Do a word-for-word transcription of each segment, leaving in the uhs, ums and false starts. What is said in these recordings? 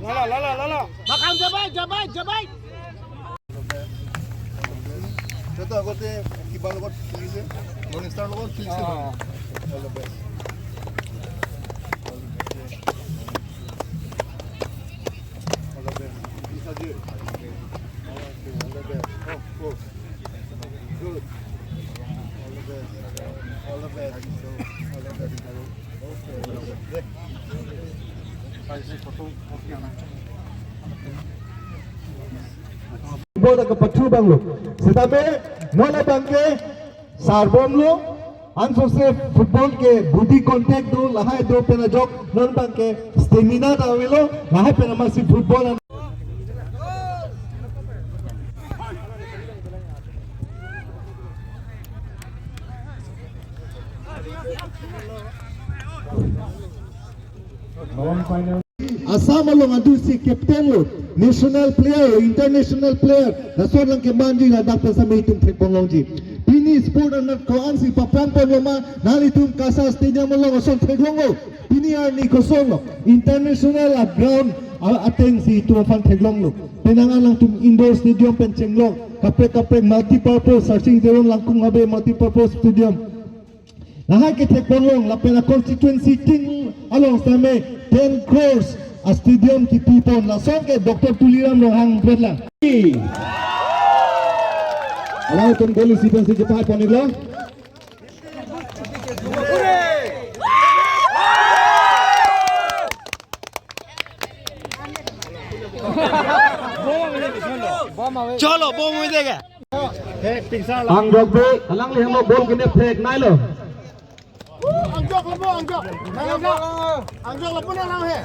Lala, lala, lala. Makan jabai, jabai, jabai. Siya to, agute kiba logot khilise, Morning Star logot khilise. Ah. All the best. All the best. All the best. All the best. Oh, oh. Good. All the best. All the best. All the best. Okay. Football ta kapathu abang lo. Setame non abang ke sarbom lo. Ansose football ke body contact do, lahai do pen ajok non abang ke stamina ta avelo, lahai pen amatsi football an- Assam along adusi captain lo, national player, international player, lason lang kemanji ladak pen setame itum thekpon longji. Pini sport anat ko-ansi paprang pon lo ma, nanglitum KASA Stadium along ason theklong lo. Pini arni koson lo, international a ground a-, atengsi itum aphan theklong lo. Penang alangtum indoor stadium pen chenglong, kaprek kaprek multipurpose, Sarsing Teron Langkung Habe multipurpose stadium. Lahai ke thekpon long, lapen a constituency ting along setame ten crores a stadium kipi pon, lason ke Doctor Tuliram Ronghang pen lang. Alangtum goal isi pensi chepai pon iklo. Cholo, bom hui dega. Angjok bi, alangli hanglo bom kene thek nailo. Angjok lapu, angjok. Angjok. Angjok lapu na lang he.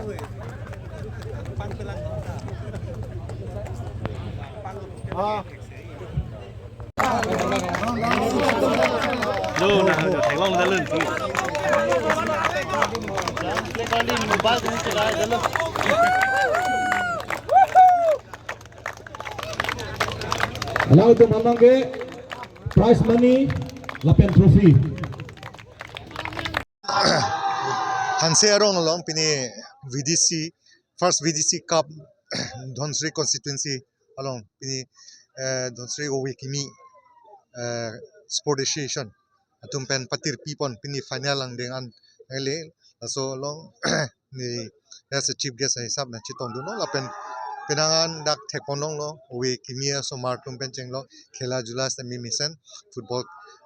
Ah. Lo, na, theklong dalun. Alangtum aphan abang ke prize money lapen trophy. Hanse arong along pini V D C, first V D C Cup, Dhansiri constituency along pini, eh, Dhansiri Ove Kimi, eh, Sport Association atum pen patirpi pon pini final angdeng an ele, laso along neli as a chief guest ahisap nangchetongdunlo, lapen penang an dak thekpon longlo, Ove Kimi asomar atum pen chenglong, khela jula setame mesen, football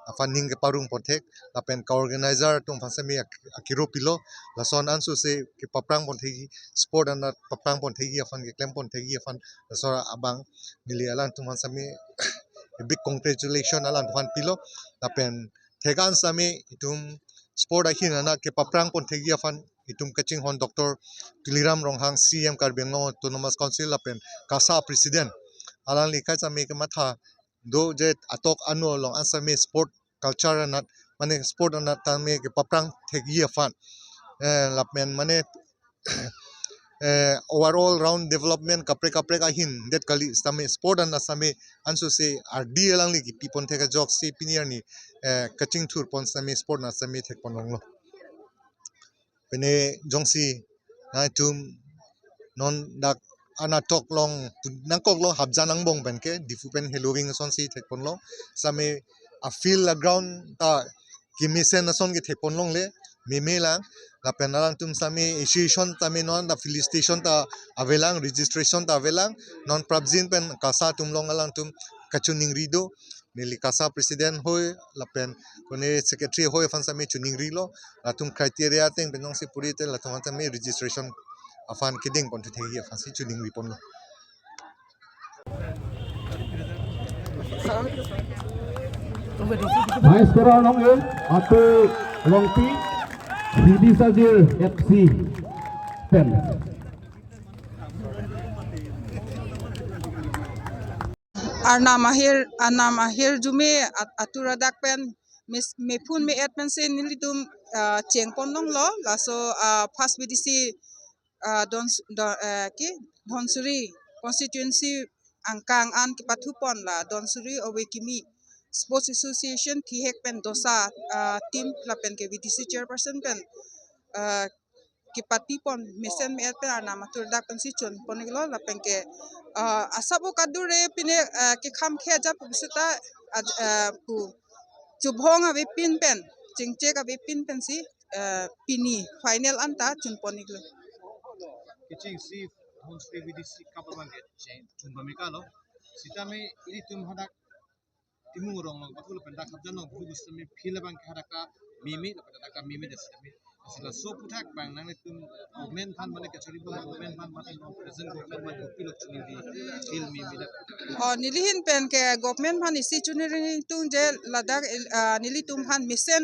aphan ning keparong pon thek, lapen ka-organizer atum aphan setame ak-, akiro pilo, lason ansose kepaprang pon thekji, sport anat paprang pon thekji aphan, keklem pon thekji aphan, laso abang neli alangtum aphan setame big congratulation alangtum aphan pilo, lapen thek an setame itum sport ahin anat kepaprang pon thekji aphan itum kachinghon Doctor Tuliram Ronghang, C E M Karbi Anglong Autonomous Council lapen KASA President, alangli kaisame kematha do je atok anu along an setame sport culture anat, mane sport anat tame kepaprang thekji aphan, eh, lapen mane eh, overall round development kaprek kaprek ahin det kali setame sport anat setame ansose ardi alangli kipi pon thek ajoksi pini arni, eh, kachingthur pon setame sport anat setame thekpon longlo. Pini jongsi nangtum non dak anatok along nangkok lo hapjan angbong pen ke Diphu pen heloving asonsi thekpon long setame a field a ground ta kemesen ason ke thekpon longle, meme lang, lapen alangtum setame association setame non ta felicitation ta avelang, registration ta avelang, non prapjin pen KASA atum along alangtum kachiningri do, neli KASA president hoi, lapen kone secretary hoi aphan setame chiningrilo, latum criteria ateng pen jongsi puri te latum aphan setame registration aphan keding pon thu thekji aphansi chiningri ponlo. High scorer along e, Atu Rongpi, Sidi Sajir F C pen. Arnam ahir, arnam ahirjume at-, atur adak pen, mes-, mephun me-et pensi nelitum ah, chengpon longlo, laso, ah, first V D C, ah, Dons-, Don-, eh, ke Dhansiri constituency angkang an kepathupon la Dhansiri ove kimi Sports Association thihek pen dosa, ah, team lapen ke V D C chairperson pen, ah, kepatipon mesen me-et pen arnam atur dak pensi chunpon-iklo lapen ke, ah, asap o kadure pine, ah, kekham khe ajap pusita aj-, ah, pu chubhong avepin pen, chingchek avepin pensi, ah, pini final anta chunpon-iklo. Kechengsi Dhansiri V D C Cup abang ke cheng chunpon-iklo. Sitame ilitum hadak Timung Rong along pathu lapen dak Hapjan along pathu pusitame field abang ke hadak kememe lapen dak kememe det sitame. Sila so aphuthak abang nanglitum government aphan mane kachari abang government aphan mane non present government aphan kopilok chuningri field meme det. Oh, nelihin pen ke government aphan isi chuningri tung je ladak, ah, nelitum aphan mesen,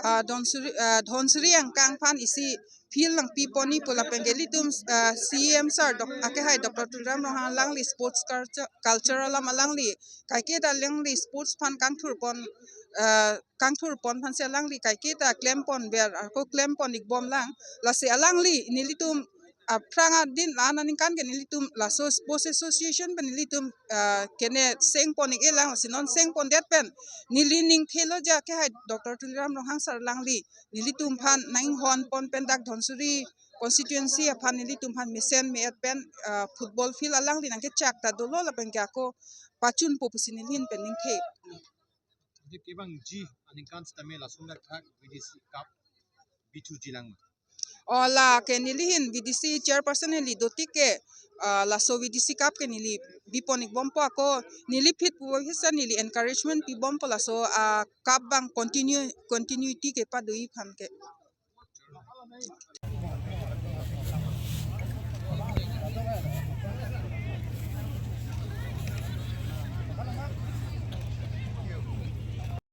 ah, Dhansiri, ah, Dhansiri angkang aphan isi field nangpipon-ik pu lapen ke ilitum, ah, C E M sir dok-, akehai Doctor Tuliram Ronghang alangli sports culture, culture alam alangli kaiketa alangli sports aphan kangthurpon, ah, kangthurpon aphansi alangli kaiketa klempon ver ako klempon-ikbom lang. Lasi alangli nelitum aphrang adin la-an aningkan ke nelitum laso sports association pen nelitum, ah, kene sengpon-ik-e lang, lasi non sengpondet pen neli ning thelo ja ke hai Doctor Tuliram Ronghang sir alangli nelitum aphan nang-inghonpon pen dak Dhansiri constituency aphan nelitum aphan mesen me-et pen, ah, football field alangli nangkechak ta dolo lapen ke ako pachunpo pusi nelihin pen ningthe. Jadi kevangji aningkan sitame lason dak thak V D C Cup bithuji lang ma? Oh, la ke nelihin V D C chairperson neli dotik ke, ah, laso V D C Cup ke neli bipon-ikbompo ako neli phit pu hisa neli encouragement pibompo laso, ah, cup abang continue, continuity kepado-ik aphan ke.